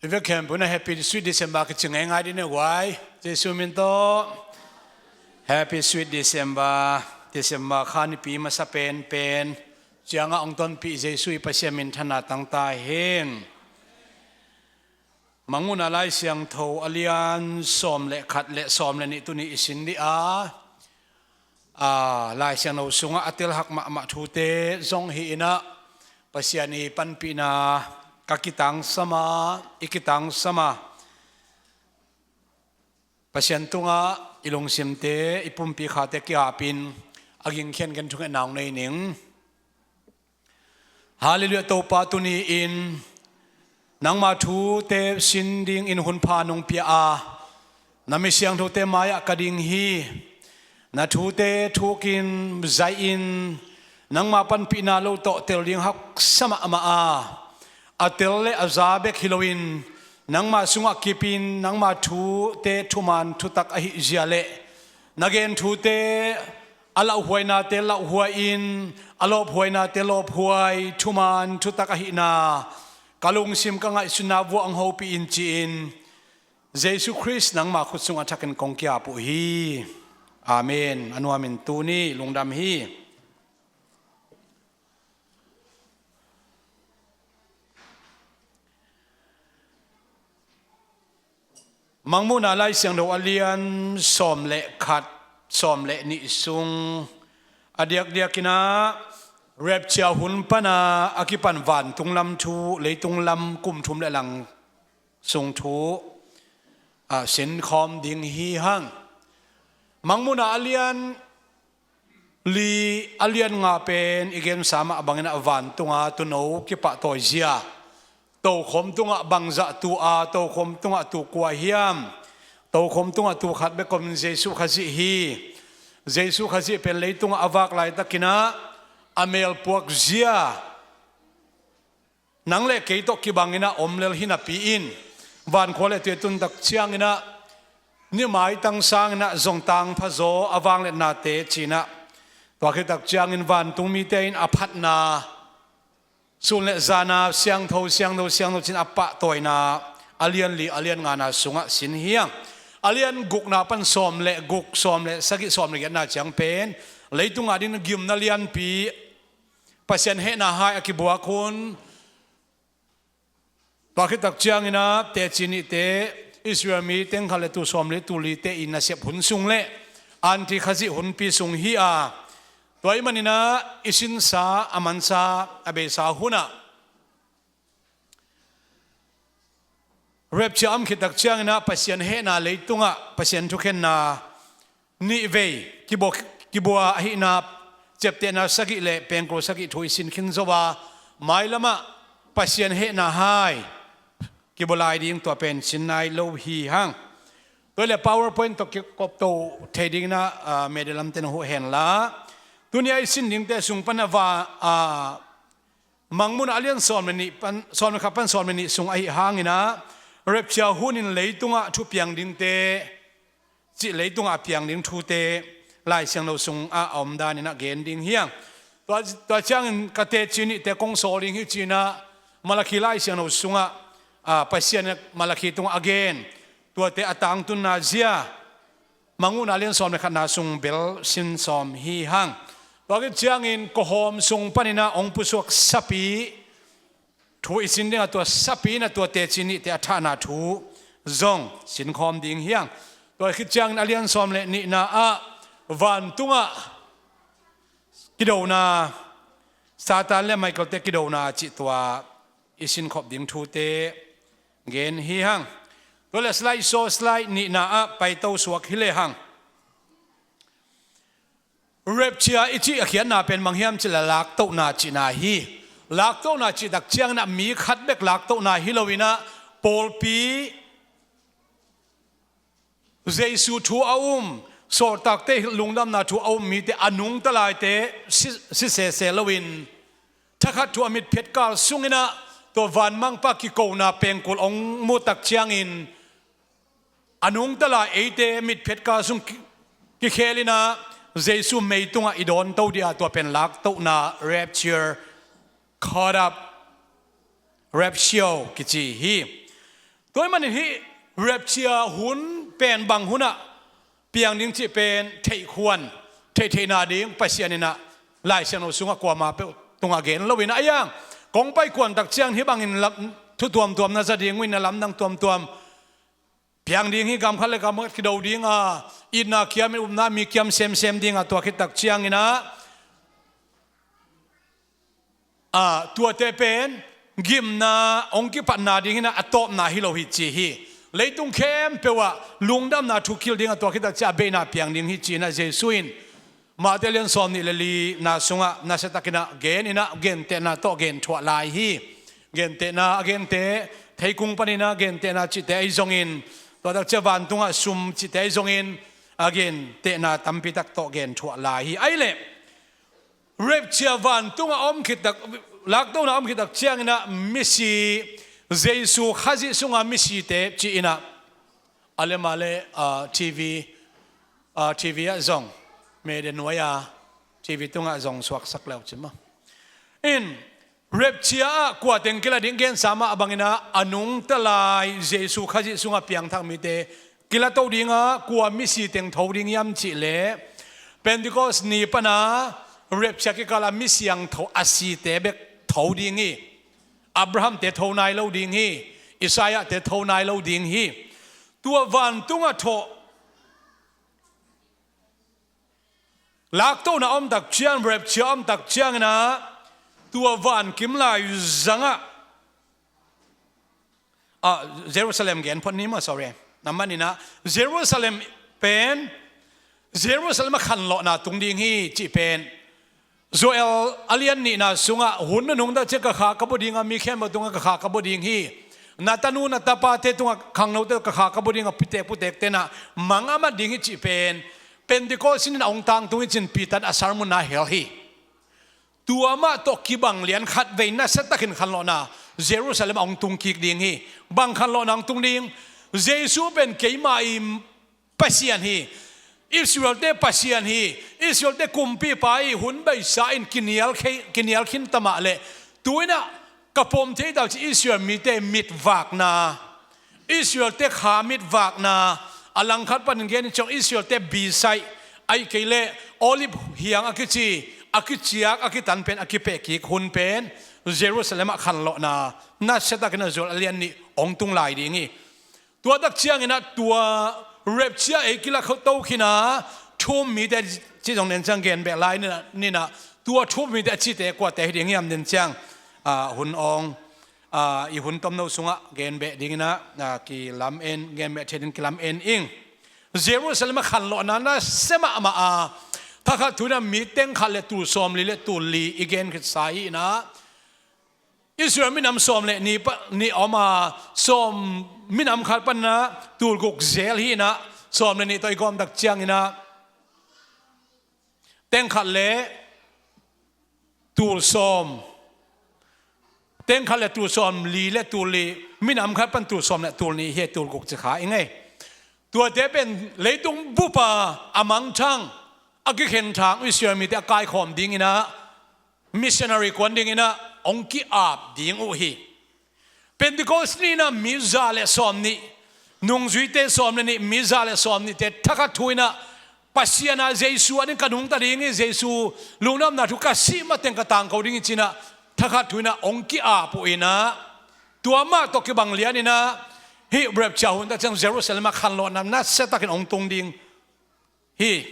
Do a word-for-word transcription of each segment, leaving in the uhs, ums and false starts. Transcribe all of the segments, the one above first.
I vek khempeuh in ah Happy Sweet December kici ngeingai dih ni guai. Jesu min tawh Happy Sweet December. December kha nipi masa penpen ciangah hong tonpih Jesu i Pasian minthanna tangta hen. Mangmuhna Lai Siangtho a lian sawm le khat le sawm le nih tuni i sin dih a, a, Lai Siangtho sungah a telhak mahmah thute zong hi in ah Pasian i panpihna ka kitangsam a, i kitangsam a, Pasian tungah i lungsimte, i pumpi khate kiapin a gingkhian ken thungetna hong nei ning. Halleluiah. Topa, tuni-in nangma thute sin dingin hun pha nong pia a, na mi siangthote mai-ah ka ding hi. Na thute thukin zai-in nangma panpihna lo tawh tel ding haksa mahmah a, a tel le a za bek hi loin nangma sungah kipin nangma thute thuman thutak ahih zia le na gen thute a lauhuainate lauhuai-in, a lawphuainate lawphuai, thuman thutak ahihna ka lungsim ka ngaihsutna vuah hong hopih in ci-in Jesu Khrist nangma khut sungah thakin kong kiap uh hi. Amen. A nuamin tuni lungdam hi. Mangmuhna Lai Siangtho a lian sawm le khat, sawm le nih sung a diakdiakin ah rapture hun pana a kipan vantung lam thu, leitung lam kum thum le lang sung thu, a, sinkhawm ding hi hang. Mangmuhna a lian li a lian nga pen i gensa mah bangin ah vantunga tuuno kipahtawi zia, tokhom tungah bangzah tuu a, tokhom tungah tuu kua hiam? Tokhom tungah tuu khat bek omin Jesu Khazih hi. Jesu Khazih pen leitungah a vak laitakin ah a melpuak zia nang le kei tawh kibangin ah om lel hi napi-in, vankhua le tui a tuntak ciangin ah ni maitang sangin ah zong tangpha zaw a vangliatnate ci-in ah, tua khit tak ciangin vantung mite in a phatna, sun le zana siangtho, siangtho, siangtho ci-in a pahtawina a lian li, a lian ngana sungah sin hi hang. A lian gukna pan sawm le guk, sawm le sagih, sawm le giatna ciang pen leitung adingin gimna lianpi, Pasian hehna hai a kibuak hun. Tua khit tak ciangin ah teci nihte, Israel mi teng khat le tuu sawm le tuu lite i nasep hun sung le anti Khazih hunpi sung hi a, tua ahih manin ah i sinsa, a mansa, a beisa hun ah rapture om khit tak ciangin ah Pasian hehna leitungah Pasian thukhenna nihvei kibua, kibua ahihna, ciaptehna sagih le pengkul sagih thu i sin khin zo a, mailamah Pasian hehna hai kibua lai ding tua pen sin nai lo hi hang. Tua le PowerPoint tawh kikop to thei dingin ah, ah, media lamte na huh hen la. Tuni a i sin dingte sung pan a va, ah, Mangmuhna a lian sawm le nih pan, sawm le khat pan sawm le nih sung ahih hangin ah rapture hunin leitungah thu piang dingte, cih leitungah a piang ding thute Lai Siangtho sungah a om danin ah gen ding hi hang. Tua, tua ciangin ka teci nihte kong sawl ding hi ci-in ah Malakhi Lai Siangtho sungah, ah, Pasian in Malakhi tungah a gen tuate a tangtunna zia, Mangmuhna a lian sawm le khatna sung bel sin sawm hi hang. Tua khit ciangin kawhawm sung panin ah hong pusuak sapi thu i sin ding a, tua sapi in ah tua teci nihte a thahna thu zong sinkhawm ding hi hang. Tua khit ciangin a lian sawm le nihna ah vantungah kidona, Satan le Michael-te kidona cih tua i sinkhop ding thute gen hi hang. Tua le slide show, slide nihna ah paito suak hi le hang. Rapture i cih a khiatna pen bang hiam cih leh laktohna cihna hi. Laktohna cih tak ciangin ah mi khat bek laktohna hi loin ah pawlpi, Jesu thu a um, sawltakte lungdamna thu a um mite a nungta laite si, si sese loin, thakhat thu a mitphiat kal sungin ah tua vanmangpa kikona pengkul hong mu tak ciangin a nungta lai eite mitphiat kal sung ki, kikhelin ah Jesu meitungah i dawnto dih a, tua pen laktohna, rapture, caught up, rapture kici hi. Tua ahih manin hih rapture hun pen bang hunah piang ding cih pen theihkhuan, theihtheihna ding Pasian in ah Lai Siangtho sungah kuamah peuh tungah gen lo in ah, a iang kong pai kuan tak ciang hih bangin lam, thu tuamtuam na za ding uh in ah, lamdang tuamtuam piang ding hi. Gam khat le gam khat kido ding a, itna kiam in, upna mi kiam semsem ding a, tua khit tak ciangin ah, a, tuate pen gimna hong kipatna ding hi in ah, a tawpna hi lo hi ci hi. Leitung khempeuh ah lungdamna thu kil ding a, tua khit tak ciang a beina piang ding hi ci in ah Jesu in Matthai lian sawm nih le lina sungah nasiatakin ah gen in ah, gentehna tawh gen thuah lai hi. Gentehna a gente, theikung panin ah gentehna cihte ahi zongin, tua tak ciang vantungah sum cihte ahi zongin, a gentehna tampi tak tawh gen thuah lai hi. Ahih leh rapture, vantungah om khit tak, laktona om khit tak ciangin ah misi, Jesu Khazih sunga misite ci in ah, a le ma le, ah, TV, ah, TV ah zong, media nuai a TV tungah zong suaksak leu ci maw. In, rapture ah kua teng kila ding gensa mah bangin ah, a nungta lai Jesu Khazih sungah piangthak mite kila to ding a, kua misi teng tho ding hiam cih leh, Pentecost ni pan a rapture kikal a mi siangtho a site bek tho ding hi. Abraham-te tho nai lo ding hi. Isaiah-te tho nai lo ding hi. Tua vantungah thawh laktona om tak ciang, rapture om tak ciangin ah, tua van kim lai zangah, ah, Jerusalem gen phot ni maw, sorry. Na manin ah Jerusalem pen, Jerusalem ah khanlawhna tung ding hi cih pen Joel a lian nihna sungah, hun nunung tak ciang ka kha ka bua ding a, mi khempeuh tungah ka kha ka bua ding hi. Na tanu na tapate tungah, khangnote ka kha ka bua ding a, putek putekte in ah mang a mat ding hi cih pen Pentecost ni in ah hong tangtung hi ci in Peter in a sermon ah hel hi. Tua mah tawh kibang lian, khatvei nasiatakin khanlawhna Jerusalem ah hong tung kik ding hi. Bang khanlawhna hong tung ding? Jesu pen keima i Pasian hi. Israel-te Pasian hi. Israel-te kumpipa hi. Hun beisa in kinial khe-, kinial khin ta mah leh, tu in ah ka pom thei tak ci, Israel mite mitvakna, Israel-te kha mitvakna, a langkhat panin gen in ciang Israel-te bisaih, ahih kei leh olive hiang a kici, a kiciak, a kitan pen a kipeh kik hun pen Jerusalem ah khanlawhna nasiatakin ah Joel a lian nih hong tung lai ding hi. Tua tak ciangin ah tua rapture ei kila kho to khin a, thu-um mite ci zong den ciang gen beh lai ni in ah, tua thu-um mite a cite kuate hi ding hiam den ciang, ah, hun awng, ah, i hun tomno sungah gen beh ding in ah, ah, kilam en, gen beh thei ding kilam en ing. Jerusalem ah khanlawhna nasia mahmah a, thakhat thu in ah mi teng khat le tul sawmli le tul li i gen khit sa hi in ah, Israel minam sawm le nih pa, nih a om a, sawm, minam khat pan ah tul guk zel hi in ah, sawm le nih tawh i gawm tak ciangin ah, teng khat le tul sawm, teng khat le tul sawmli le tul li, minam khat pan tul sawm le tul nih hi, tul guk ci kha i ngei. Tuate pen leitung bup a a mangthang, a kikhenthang Israel mite a kaikhawm ding in ah, missionary kuan ding in ah hong ki-ap ding uh hi. Pentecost ni in ah mi za le sawm nih, nungzuite sawm le nih, mi za le sawm nihte thakhat thu in ah, Pasian ah Jesu a ding ka nungta ding hi, Jesu lungdamna thu ka sih mateng ka tangko ding hi ci in ah, thakhat thu in ah hong ki-ap uh in ah, tua mah tawh kibang lian in ah, hih rapture hun tak ciang Jerusalem ah khanlawhna nasiatakin hong tung ding hi.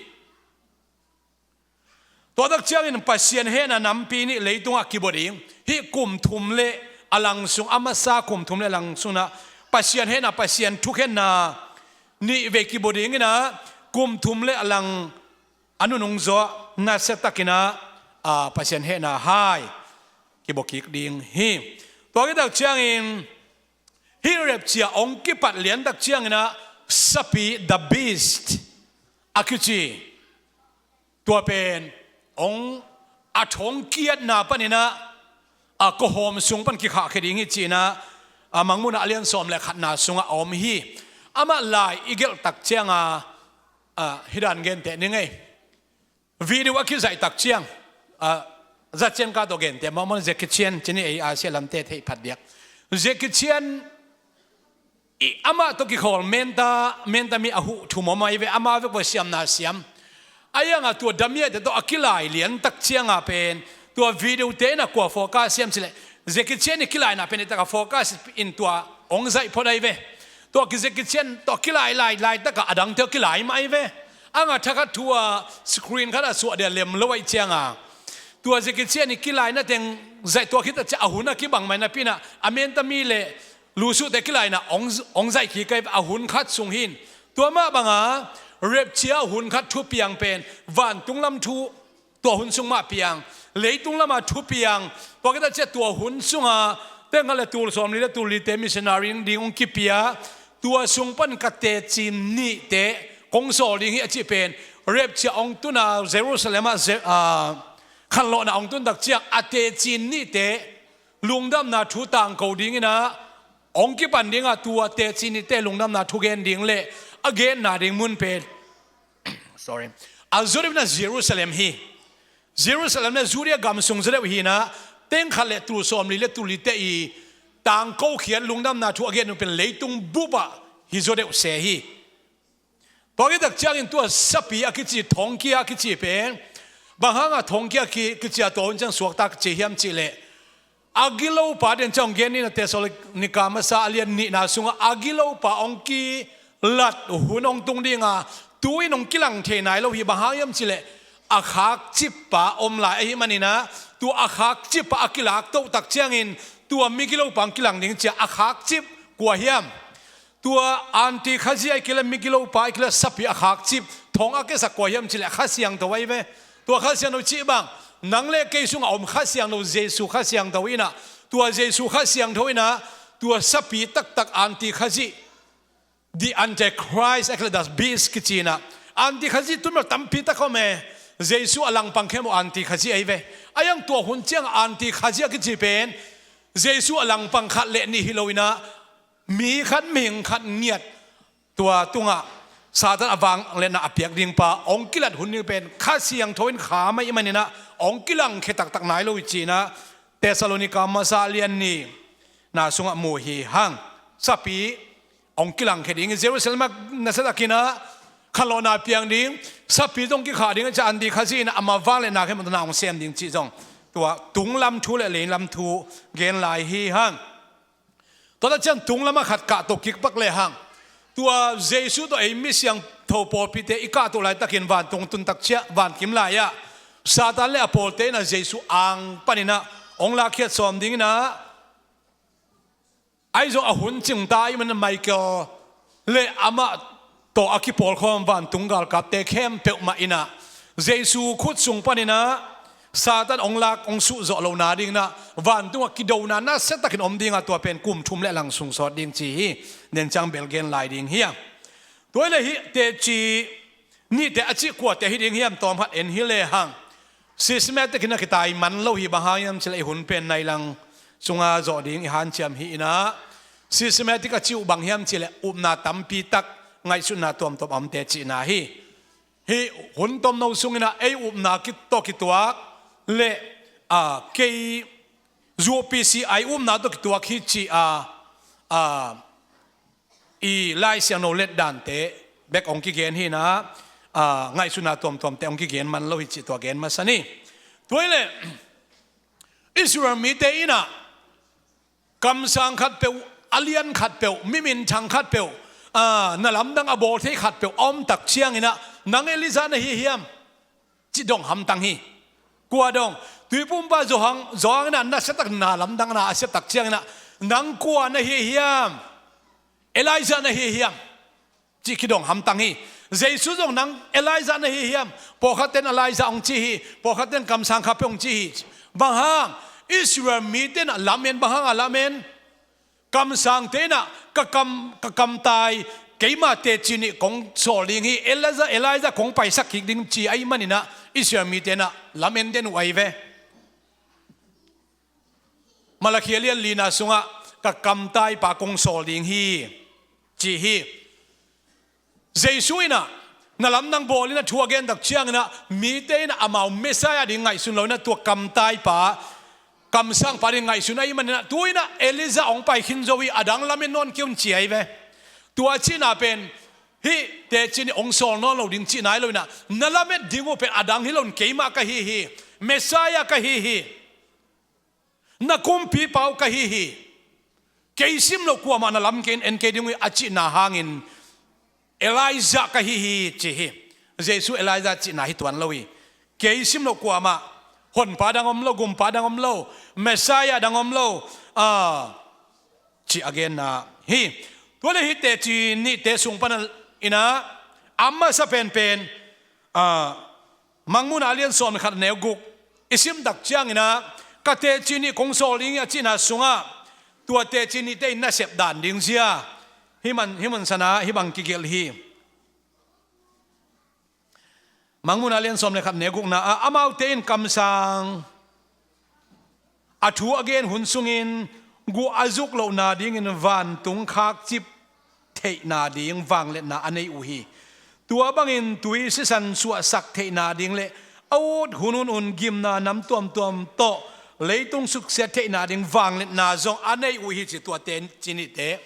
Tua tak ciangin Pasian hehna nampi nih leitungah kibua ding. Hih kum thum le a lang sung, a masa kum thum le a lang sung in ah Pasian hehna, Pasian thukhenna nih vei kibua ding in ah, kum thum le a lang a nunung zawh nasiatakin ah, a, Pasian hehna hai kibua kik ding hi. Tua khit tak ciangin hih rapture hong kipat lian tak ciangin ah, sapi, the beast a kici, tua pen hong, a thongkiatna panin ah, a, kawhawm sung pan kikhahkhia ding hi ci in ah, a, Mangmuhna a lian sawm le khatna sungah a om hi. Amah lai i gelh tak ciang a, a, hih dan genteh ni ngei. Video a kizaih tak ciang, a, Jackie Chan ka tawh genteh, Mormon Jackie Chan ci ni, ei Asia lamte theih phat diak. Jackie Chan i amah tawh kikhawl menta, menta mi a huh thum om ahi ve, amah vek vua siamna siam. A ianga tua damiate tawh a kilai liantak cianga pen tua video te in a kua focus hiam cileh, Jackie Chan i kilaina pen i taka focus in tua ong zaih phot ahi ve. Tua ki Jackie Chan tawh kilai lai, laitaka a dangte kilai mah ahi ve. Anga thakhat thu a screen khat a suah dia lem lo ahi cianga tua Jackie Chan i kilaina teng zaih tua khita cia a hun a kibang mai napi inah a menta mi le lusuhte kilaina ong, ong zaih kik ahi ve a hun khat sung hin. Tua mah banga rapture a hun khat thupiang pen vantung lam thu tua hun sung mah piang, leitung lama thupiang, tua khita cia tua hun sunga tengkhat le tul sawmli le tul lite missionary ding ong kipia, tua sung pan ka teci nihte kong sawl ding hi a cih pen, rapture ong tuna Jerusalem ah, Je-, ah, khanlawhna ong tun tak ciang a teci nihte lungdamna thu tangko dinginah ong kipan dinga tua teci nihte lungdamna thu gen ding le a genna ding mun pen, sorry, a zaw deuh na Jerusalem hi. Jerusalem na Judea gam sung zaw deuh hinah tengkhat le tul sawmli le tul lite i tangko khiat lungdamna thu a gen ding pen leitung bupah hi zaw deuh se hi. Tua kitak ciangin tua sapi a kici, thongkia a kici pen, bang hanga thongkia ki, kicia tua hun ciang suakta kici hiam cihleh, a gilopa den ciang gen nina Thessalonika masa a lian nihna sunga a gilopa ong kilat hun ong tung dinga, tu-in ong kilang thei nai lo hi, bang hang hiam cihleh, a khakcippa om lai ahi maninah, tua a khakcippa a kilak toh tak ciangin tua migilopa ong kilang ding cia a khakcip kua hiam? Tua antikhazi a i kila migilopa i kila sapi a khakcip thong a kesak kua hiam cileh Kha Siangtho ahi ve. Tua Kha Siangtho cih bang nang le kei sunga om Kha Siangtho, Jesu Kha Siangtho inah, tua Jesu Kha Siangtho inah tua sapi taktak antikhazi, the Antichrist a kila das beast kicinah, antikhazi tunmel tampi tak om e. Jesu a langpang khemu antikhazi ahi ve. A iang tua hun ciang antikhazi a kici pen Jesu a langpang khat le nih hi lo inah mi khat mihing khat ngiat tua tungah Satan a vangliatna a piak dingpa ong kilat hun ding pen Kha Siangtho in kha mai i maninah ong kilangkhe taktak nai lo i cinah Thessalonika masa lian nihna sungah mu hi hang. Sapi ong kilangkhe ding i Jerusalem ah nasiatakinah khanlawhna piang ding, sapi zong kikhah ding a cia antikhazi inah ama vangliatna khemutna ong sem ding cih zong tua tunglam thu le leilam thu gen lai hi hang. Tua ta ciang tunglamah khat kahto kik pak lehang, tua Jesu tawh ei mi siangtho pawlpite i kahto laitakin vantung tun tak ciah vankim lai-ah Satan le a pawlte inah Jesu ang paninah ong lakkhiat sawm dinginah, ahi zong a hun cingta i mana Michael le amah tawh a kipawlkhawm vantung galkapte khempeuh mah inah Jesu khut sung paninah Satan ong lak ong suhzawh lohna dinginah vantungah kidona nasiatakin om dinga tua pen kum thum le lang sung sawt ding ci hi. Nenciang bel gen lai ding hi a. Tua hileh hih teci nihte a cih kuate hi ding hiam tawmkhat en hi lehang. Systematic in a kitai man lo hi, bang hang hiam cileh i hun pen nai lang sunga zawh ding i hanciam hi inah, systematic a cih uh bang hiam cileh upna tampi tak, ngaihsutna tuamtuam a omte cihna hi. Hih hun tomno sunginah ei upna ki, tawh kituak le, a, kei U P C I upna tawh kituak hi cih a, a, i Lai Siangtho let dante bek ong kigen hi inah, a, ngaihsutna tuamtuamte ong kigen man lo hi cih tua gen masa ni. Tua hileh Israel mite inah kamsang khatpeuh, a lian khatpeuh, mi minthang khatpeuh, a, na lamdang a bawl thei khatpeuh a om tak cianginah nang Elijah na hi hiam? Ci dong hamtang hi. Kua dong? Tuipumpa Johan, Johan inah nasiatak na lamdang na a siatak cianginah nang kua na hi hiam? Elijah na hi hiam? Ci kidong hamtang hi. Jesu zong nang Elijah na hi hiam? Pawlkhatten Elijah ong ci hi. Pawlkhatten kamsang khatpeuh ong ci hi. Bang hang? Israel mite inah lamen, bang hanga lamen? Kamsangte inah ka kam, ka kamtai keima teci nih kong sawl ding hi, Elijah, Elijah kong paisak kik ding ci ahi maninah Israel mite inah lamen den uh ahi ve. Malakhi a lian lina sungah ka kamtaipa kong sawl ding hi ci hi. Jesu inah na lamdang bawl inah thu a gentak cianginah mite inah amau Messiah ding ngaihsun lo inah tua kamtaipa, kamsangpa ding ngaihsun ahi maninah tu inah Elijah ong pai khin zo hi, a dang lamen nawn kei un ci ahi ve. Tua cihna pen hih teci nih hong sawl nawn lo ding cihna hi lo inah, na lamet ding uh pen a dang hi lo in, keimah ka hi hi, Messiah ka hi hi, na kumpipa uh ka hi hi, kei sim loh kuamah na lam kei in en kei ding uh hi a cihna hangin, Elijah ka hi hi ci hi. Jesu Elijah cihna hi tuan lo hi. Kei sim loh kuamah honpa dang om lo, gumpa dang om lo, Messiah dang om lo, a, ci a genna hi. Tua le hih teci nihte sung pan inah a masa penpen, a, Mangmuhna a lian sawm le khat a neu guk i simtak cianginah, ka teci nih kong sawl ding hi a cihna sungah, tua teci nihte in nasep dan ding zia hih man, hih man sanah hih bang kigelh hi. Mangmuhna a lian sawm le khat a neu gukna ah, amaute in kamsang a thu a gen hun sungin guah a zuk lohna dingin vantung khakcip theihna ding vangliatna a nei uh hi. Tua bangin tui sisan suahsak theihna ding le a ut hunhun un gimna nam tuamtuam tawh leitung suksiat theihna ding vangliatna zong a nei uh hi ci, tua teci nihte.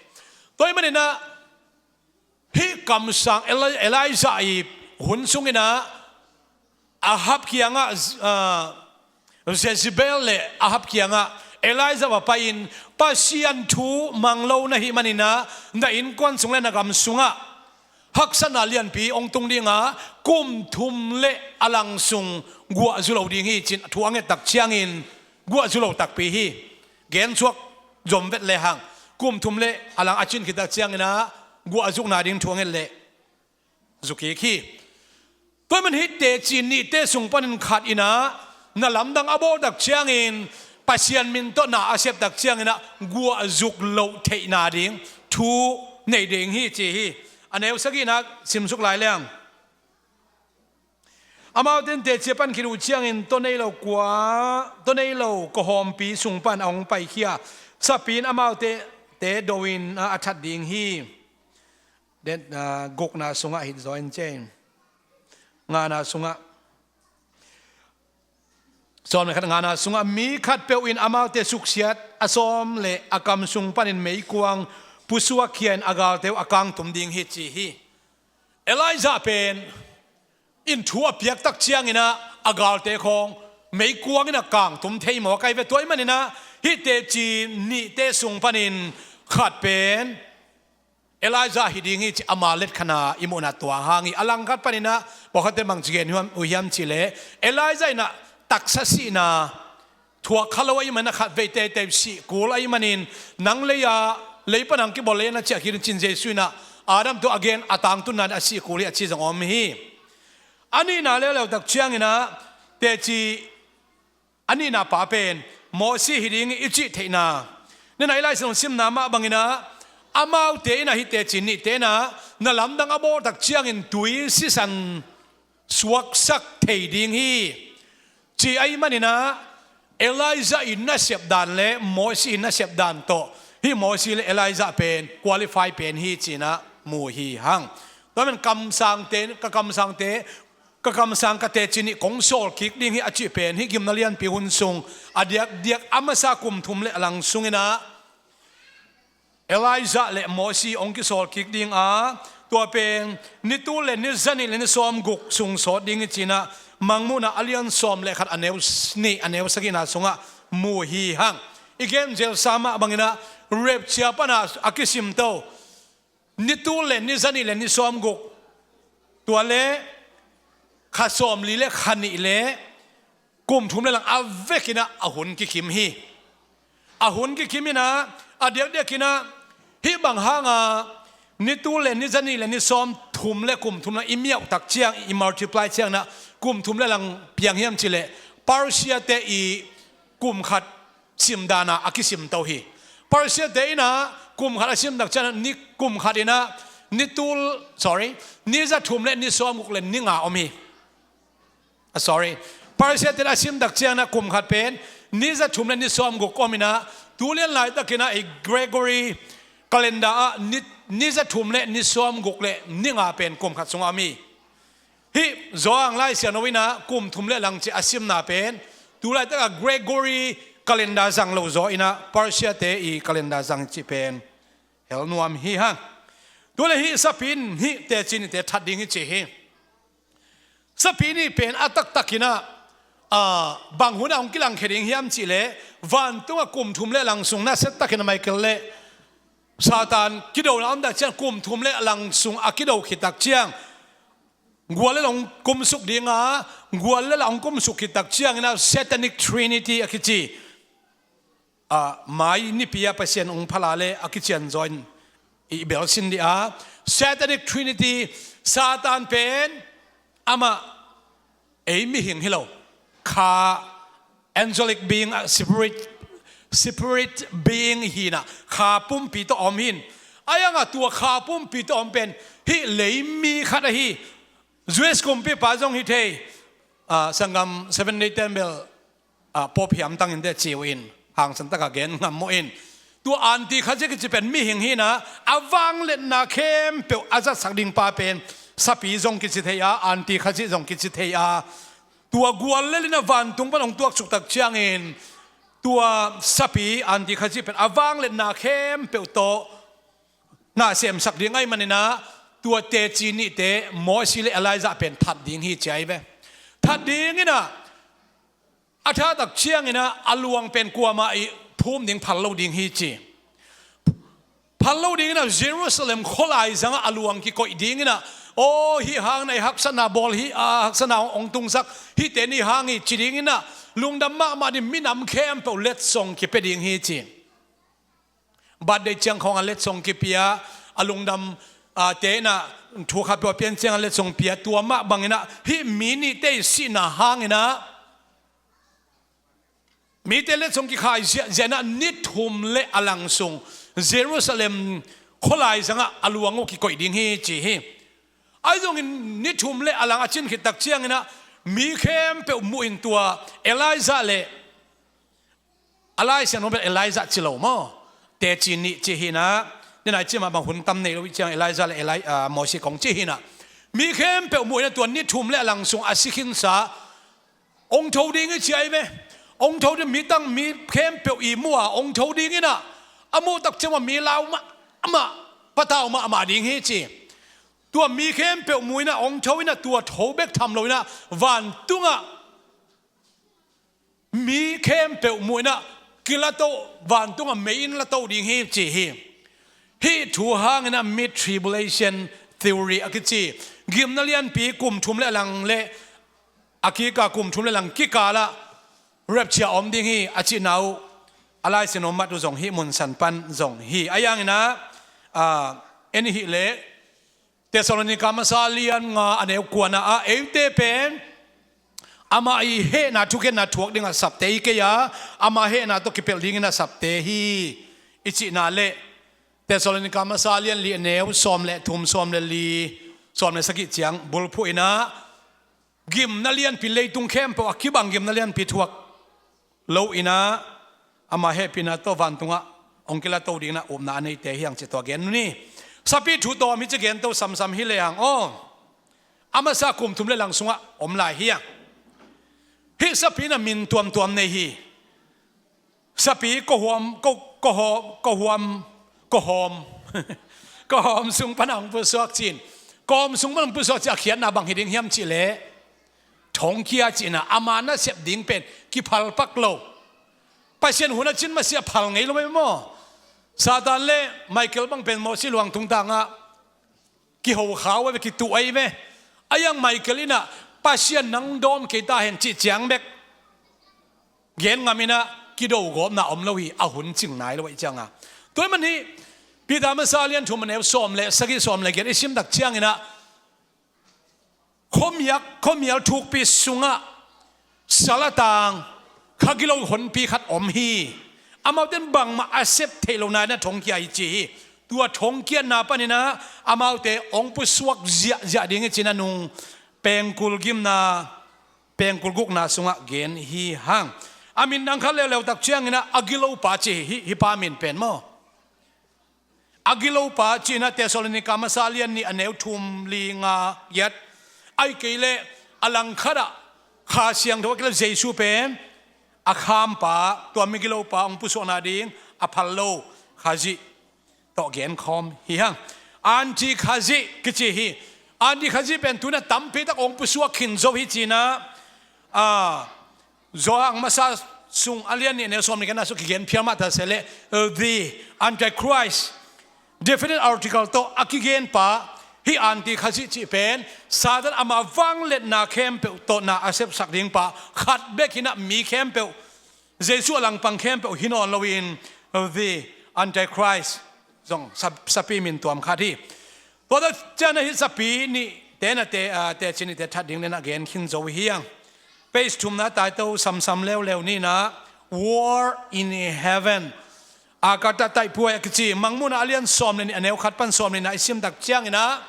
Tua ahih maninah hih kamsang Eli-, Elijah i hun sunginah Ahab kiangah, ah, Jezebel le Ahab kiangah Elijah va pai-in, Pasian thu mang lo na hih maninah na innkuan sung le na gam sungah haksatna lianpi hong tung dinga, kum thum le a lang sung guah zu lo ding hi, ci-in thu a ngettak ciangin guah zu lo takpi hi. Gensuak zom vet lehang, kum thum le a lang a cin khittak cianginah guah a zukna ding thu a nget leh zu kik hi. Tua ahih manin hih teci nihte sung panin khat inah na lamdang a bawltak ciangin, Pasian min tawh na a septak cianginah guah zuk loh theihna ding thu nei ding hi ci hi. A neu sagihna simsuk lai leng. Amaute in teci a pan khit uh ciangin tua nei lo kua, tua nei lo kawhawmpi sung pan a hong paikhia sapi in amaute te do-in a, a that ding hi. Den, ah, gukna sungah hih zaw in cei. Ngana sungah, sawm le khat ngana sungah, mi khatpeuh in amaute suksiat a sawm le a kam sung panin meikuang pusuakkhia in a galte uh a kangtum ding hi ci hi. Elijah pen in thu a piaktak cianginah a galte khawng meikuang in a kangtum thei mawk ahi ve. Tua ahih maninah hih teci nihte sung panin khat pen Elijah hi ding hi ci ama letkhana i muhna tua hang hi. A langkhat paninah pawlkhatte bangci gen uh hiam cihleh, Elijah inah taksa sihna thuak kha lo ahih manin a khatvei teitei sih kul ahih manin, nang lei-a, lei pan hong kibawl lei-a na ciah kik in, ci-in Jesu inah Adam tawh a gen a tangtunna a sih kul hi a ci zong om hi. A nihna leuleu tak cianginah teci a nihna pa pen Mosi hi ding i cih theihna. Nena i Lai Siangtho simna mah banginah amaute inah hih teci nihte inah na lamdang a bawltak ciangin tui sisan suaksak thei ding hi, ci ahih maninah Elijah i nasep dan le Mosi i nasep dan tawh hih Mosi le Elijah pen qualify pen hi ci-inah mu hi hang. Tua ahih manin kamsangte, ka kamsangte, ka kamsang ka teci nih kong sawl kik ding hi a cih pen hih gimna lianpi hun sung a diakdiak a masa kum thum le a lang sunginah Elijah le Mosi hong kisawl kik ding a, tua pen ni tul le ni zanih le ni sawmguk sung sawt ding hi ci-inah Mangmuhna a lian sawm le khat a neu nih, a neu sagihna sungah mu hi hang. I gen zelsa mah banginah rapture pana a kisimto ni tul le ni zanih le ni sawmguk, tua le kha sawmli le kha nih le kum thum le lang a vekinah a hun kikhim hi. A hun kikhim inah a diakdiakinah hih bang hanga ni tul le ni zanih le ni sawmthum le kum thum le i miauhtak ciang, i multiply cianginah kum thum le lang piang hiam cihleh Persia-te i kum khat simdana a kisimto hi. Persia-te inah kum khat a simtak cianginah ni kum khat inah ni tul, sorry, ni za thum le ni sawmguk le ni nga om hi. Ah, sorry. Persia-te a simtak cianginah kum khat pen ni za thum le ni sawmguk om inah, tulian laitakinah i Gregory calendar ah ni, ni za thum le ni sawmguk le ni nga pen kum khat sungah om hi. Hih Johan Lai Siangtho inah kum thum le lang ci a simna pen tu laitakah Gregory calendar zang lo zaw inah Persia-te i calendar zang cih pen hel nuam hi hang. Tua le hih sapi nih teci nihte that ding hi ci hi. Sapi nih pen a taktakin ah, ah, bang hun ah hong kilangkhia ding hiam cih leh, vantungah kum thum le lang sung, nasia takin ah Michael le Satan kidona om tak ciang, kum thum le lang sung a kido khit tak ciang, gual le la hong kumsuk ding a, gual le la hong kumsuk khit tak ciangin ah Satanic Trinity a kici, ah, mai nipi a Pasian hong phala le a kician zaw in i belsin dih a, Satanic Trinity, Satan pen amah ei mihing hi lo, kha, angelic being, ah, spirit, spirit being hi-in ah, kha pumpi tawh om hi-in, a iangah tua kha pumpi tawh om pen hih leimi khat ahi, U S kumpipa zong hi thei, ah, sanggam Seventh-day ten bel, ah, Pope hiam tangin te ci uh in, hangsan takin gen ngam uh in. Tua antikhrist kici pen mihing hi-in ah, a vangliatna khempeuh a zatsak ding pa pen sapi zong kici thei a, antikhrist zong kici thei a. Tua gual le la in ah vantung pan hong tuaksuk tak ciangin, tua sapi antikhrist pen a vangliatna khempeuh tawh na semsak ding ahih manin ah, tua teci nihte Mosi le Elijah pen that ding hi ci ahi ve. That dingin ah, a that tak ciangin ah a luang pen kuamah i phum ding phal lo ding hi ci. Phal lo dingin ah Jerusalem khualai zangah a luang kikoih dingin ah, aw, hih hang na i haksatna bawl hi, a haksatna hong tungsak, hihte nih hang hi ci dingin ah, lungdam mahmah ding, minam khempeuh letsong kipia ding hi ci. Birthday ciang khawng a letsong kipia, a lungdam, ah, te in ah thu khat peuh a pian ciang a letsong pia, tua mah bangin ah hih mi nihte i sihna hangin ah mite letsong kikhai ziahziah in ah ni thum le a lang sung Jerusalem khualai zangah a luang uh kikoih ding hi ci hi. Ahi zongin ni thum le a lang a cin khit tak ciangin ah mi khempeuh muh in tua Elijah le, a Lai Siangtho bel Elijah ci lo maw, teci nih ci hi-in ah, ni nai ci mah bang hun tam nei lo ih ciang Elijah le Eli-, ah, Mosi kong ci hi-in ah, mi khempeuh muh in ah tua ni thum le a lang sung a si khinsa, hong tho ding hi ci ahi ve. Hong tho ding, mi tang mi khempeuh i muh a hong tho dingin ah, a muh tak ciang mah mi lau mahmah, patau mahmah ding hi ci. Tua mi khempeuh muh in ah hong tho in ah, tua tho bek tham lo in ah vantungah mi khempeuh muh in ah kilato, vantungah mei in lato ding hi ci hi. Hih thu hangin ah mid-tribulation theory a kici, gimna lianpi kum thum le a lang le a kikah kum thum le lang kikalah rapture om ding hi a cihna uh, a Lai Siangtho mat uh zong hih mun san pan zong hi. A iangin ah, ah, en hih leh, Thessalonica masa lian nga a neu kuana ah, eite pen amah i hehna thukhenna thuak dingah sapte hi kei a, ama hehna tawh kipelh dingin a sapte hi i cihna le, Thessalonica masa lian li a neu sawm le thum, sawm le li, sawm le sagih ciang bulphuh in ah, gimna lianpi, leitung khempeuh a kibang gimna lianpi thuak lo in ah, ama hehpihna tawh vantungah hong kilato dingin ah upna a neite hi hang ci, tua gen uh ni. Sapi thu tawm hi ci, gen to samsam hi lehang aw, a masa kum thum le lang sungah om lai hi hang. Hih sapi in ah min tuamtuam nei hi. Sapi kohuam, ko, kohuam, kohuam, kohuam, kohuam sung pan hong pusuak ci-in, kohuam sung pan hong pusuak ci-in a khiatna bang hi ding hiam cih leh, thongkia cihna, ama nasep ding pen kiphal pak lo. Pasian hun a cin masiah phal ngei lo mai maw. Satan le Michael bang pen Mosi luang tungtangah kiho khau ahi ve, kituh ahi ve. A iang Michael in ah, Pasian nang dawn kei ta hen cih ciang bek gen ngam in ah, kido gawpna om lo hi, a hun cing nai lo ahih ciangah. Tua ahih man hih Peter masa lian thum a neu sawm le sagih, sawm le giat i sim tak ciangin ah, khuamial, khuamial thukpi sungah sal a tang, kha gilo honpi khat om hi. Amaute in bangmah a sep theih lo nai-in ah thongkia hi ci hi. Tua thongkiatna panin ah amaute hong pusuak ziahziah ding hi ci-in a nung pengkul gimna, pengkul gukna sungah gen hi hang. A min dang khat leuleu tak ciangin ah, a gilopa ci hi, hih pa min pen maw. A gilopa cihna Thessalonica masa lian nih a neu thum, li, nga, giat. Ahih kei leh a langkhat ah Kha Siangtho a kilak Jesu pen a khampa, tua migilopa hong pusuakna ding a phal lo Khazih tawh genkhawm hi hang. Antikhazi kici hi. Antikhazi pen tu-in ah tampi tak hong pusuak khin zo hi ci-in ah, a, Johan masa sung a lian nih a neu sawm nih khatna sung kigen phial mah ta se leh, the Antichrist, definite article tawh a kigen pa, hih Antikhazi cih pen Satan ama vangliatna khempeuh tawh na a sepsak ding pa khat bek hi-in ah, mi khempeuh, Jesuh a langpang khempeuh hi nawn loin, the Antichrist zong sa-, sapi min tuam khat hi. Tua tak ciangin ah hih sapi nihte na te, a, teci nihte that ding leh na gen khin zo hi hang. Page thumna tai to samsam leuleu ni-in ah, War in Heaven. Akata taihpuai a kici Mangmuhna a lian sawm leh nih a neu khat pan sawm leh nihna i sim tak ciangin ah,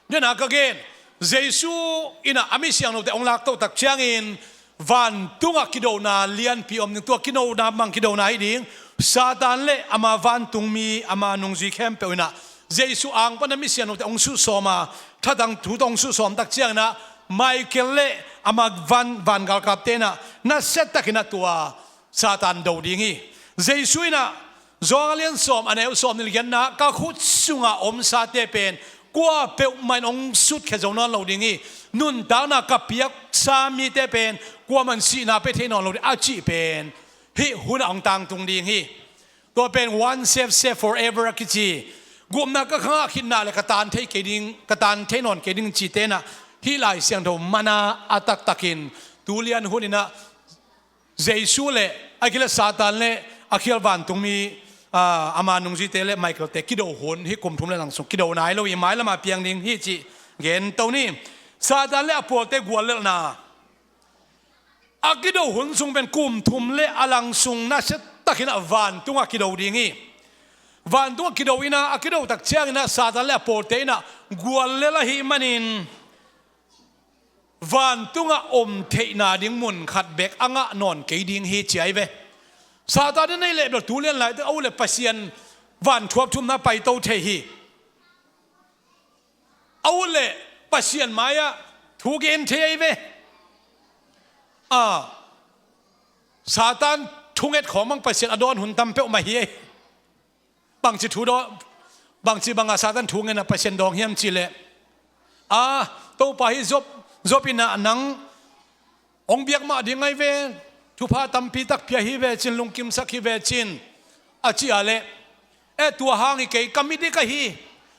den a ka gen, Jesuh in ah a mi siangthote hong laktoh tak ciangin vantungah kidona lianpi om ding, tua kidona bang kidona hi ding, Satan leh ama vantungmi, ama nungzui khempeuh in ah Jesuh ang pan a mi siangthote hong suhsawm a, thatang thu tawh hong suhsawm tak ciangin ah Michael leh ama van, vangalkapte in ah nasia takin ah tua Satan do ding hi. Jesuh in ah Johan a lian sawm a neu sawm nih leh giatna, ka khut sungah omsate pen kua peuhmah in hong sutkhia zo nawn lo ding hi. Nuntakna ka piaksa mite pen kuamah in sihna pia thei nawn lo ding a cih pen hih hun ah hong tangtung ding hi. Tua pen once saved, saved forever a kici. Gupna ka khangah khit nak leh ka tan thei kei ding, ka tan thei nawn kei ding cite in ah hih Lai Siangtho man a, a taktakin tu lian hun in ah Jesuh leh a kici leh Satan leh a khial vantungmi, a, ama nungzuite leh Michael-te kido hun, hih kum thum leh lang sung kido nai lo hi, mailam ah piang ding hi cih gen to ni. Satan leh a pawlte guallelhna. A kido hun sung pen kum thum leh a lang sung nasia takin ah vantungah kido ding hi. Vantungah kido in ah a kido tak ciangin ah Satan leh a pawlte in ah guallelh ahih manin vantungah om theihna ding mun khat bek a ngah nawn kei ding hi ci ahi ve. Satan in a hih leh bel tu lian lai teh a ut leh Pasian vanthuap thumna paito thei hi. A ut leh Pasian mai-ah thu gen thei ahi ve. A, Satan thunget khawng bang Pasian a dawn hun tam peuhmah hi ei. Bangci thu dawn, bangci bangah Satan thu ngen a Pasian dawng hiam cih leh, a, Topa hi Job, Job in ah nang hong biak mah ding ahi ve, thupha tampi tak pia hi ve cin, lungkimsak hi ve cin, a cih a leh, e, tua hang hi kei, ka mi dik ahi,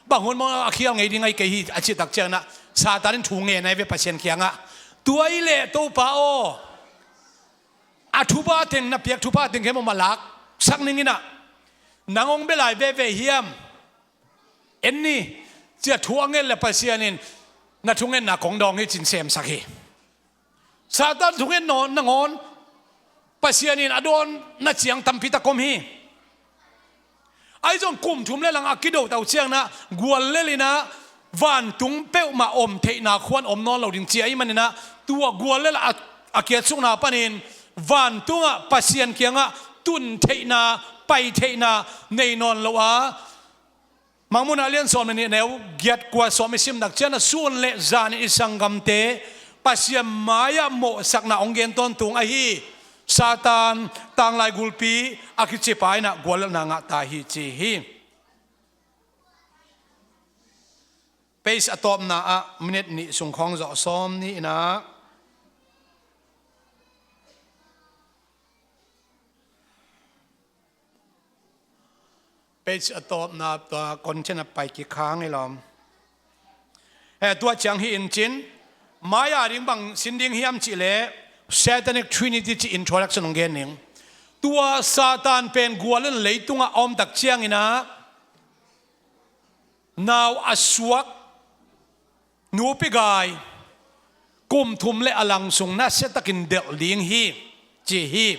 bang hun mah a khial ngei ding ahi kei hi, a cih tak ciangin ah Satan in thu ngen ahi ve Pasian kiangah. Tua ahih leh Topa aw, a thupha teng, na piak thupha teng khempeuh mah laksak ning in ah, nang hong bia lai veve hiam? En ni, ci-a thu a nget leh Pasian in na thungetna kong dawng hi cin semsak hi. Satan thunget nawn nangawn Pasian in a dawnna ciang tampi tak om hi. Ahi zong kum thum leh lang a kido tak uh ciangin ah guallelh in ah vantung peuhmah om theihna khuan om nawn lo ding ci ahih manin ah tua guallelh a, a kiatsukna panin vantungah Pasian kiangah tun theihna, pai theihna nei nawn lo a, Mangmuhna a lian sawm leh nih a neu giat kua sawm i sim tak ciangin ah sun leh zan in i sanggamte Pasian mai-ah mawhsakna hong gen tawntung ahi Satan tanglai gulpi a kici pa in ah guallelhna ngah ta hi ci hi. Page a tawpna ah minute nih sung khawng zawh sawm ni in ah. Page a tawpna, tua content a pai kikhang hi lawm. Eh, tua ciang hi in cin, mai-a ding bang sin ding hiam cih leh Satanic Trinity ci introduction hong gen ning. Tua Satan pen guallelh in leitungah a om tak ciangin ah nau a suak nupi gai kum thum leh a lang sung nasia takin delh ding hi ci hi.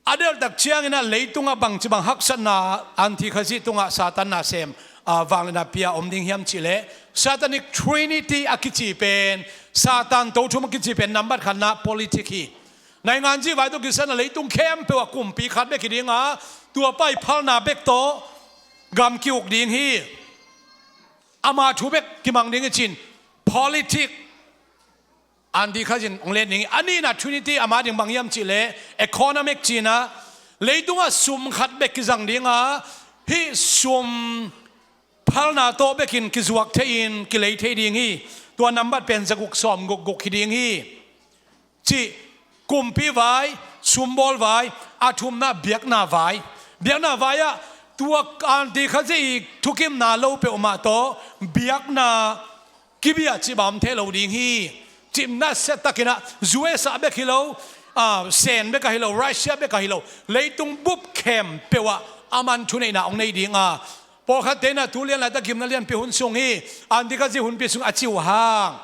A delh tak ciangin ah leitungah bangci bang haksatna, Antikhrist tungah Satan nasem, a, vangliatna pia om ding hiam cih leh Satanic Trinity a kici pen, Satan to thum a kici pen nambat khatna politic hi. Naingan cihvai tawh kisai in ah leitung khempeuh ah kumpi khat bek hi ding a, tua pa ii phalna bek tawh gam ki-uk ding hi. Ama thu bek kimang ding hi cin, politic. Antikhrist in hong let ding hi. A nihna Trinity ama ding bang hiam cih leh economic ci-in ah, leitungah sum khat bek kizang ding a, hih sum phalna tawh bekin kizuak thei-in kilei thei ding hi. Tua nambat pen zaguk sawm gukguk hi ding hi. Cih kumpi vai, sumbawl vai, a thumna biakna vai. Biakna vai-ah tua anti Khazih i thukimna lo peuhmah tawh biakna kibia cih bang om thei lo ding hi. Cih nasia takinah U S A bek hi lo, a, Sen bek ahi lo, Russia bek ahi lo, leitung bup khempeuh ah aman thuneihna hong nei ding a, pawlkhatte inah tu lian laitak gimna lianpi hun sung hi, anti Khazih hunpi sung a ci uh hang,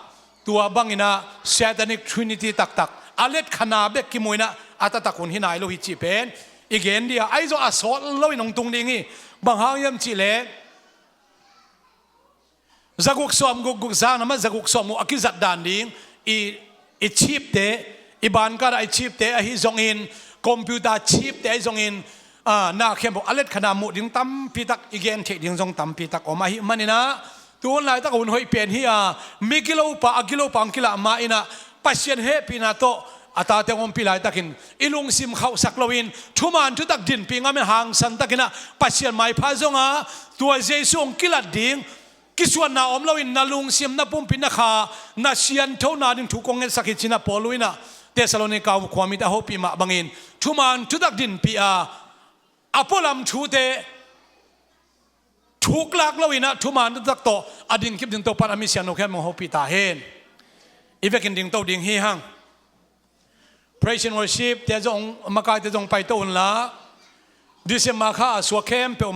tua banginah Satanic Trinity taktak a letkhana bek kimu inah a taktak hun hi nai lo hi cih pen i gen dih a, ahi zong a sawt loin hong tung ding hi. Bang hang hiam cihleh zaguk sawm gukguk, zang nambat zaguk sawm guk a kizat dan ding, i, i chipte, i bankat ah i chipte ahi zongin, computer chipte ahi zongin, a, na khempeuh a letkhana muh ding tampitak i gen theih ding zong tampitak om ahih maninah, tu hun laitak hun hoih pen hi a, mi gilopa, a gilopa hong kilah ma inah, Pasian hehpihna tawh a tate hong ompih laitakin i lungsim khauhsak loin thuman thutak dinpih ngamin hangsan takinah Pasian maipha zonga tua Jesu hong kilat ding, kisuanna om loin na lungsim, na pumpi, na kha, na sianthona ding thu kong ngetsak hi cinah Paul uh inah Thessalonika khuamite a hopih mah bangin thuman thutak dinpih a, a pualam thute thuklak loinah thuman thutak tawh a dingkip ding Topan a mi siangtho khempeuh hong hopih ta hen. I vekin dingto ding hi hang. Praise and worship te zong, makaite zong paito unla, December kha a suak khempeuh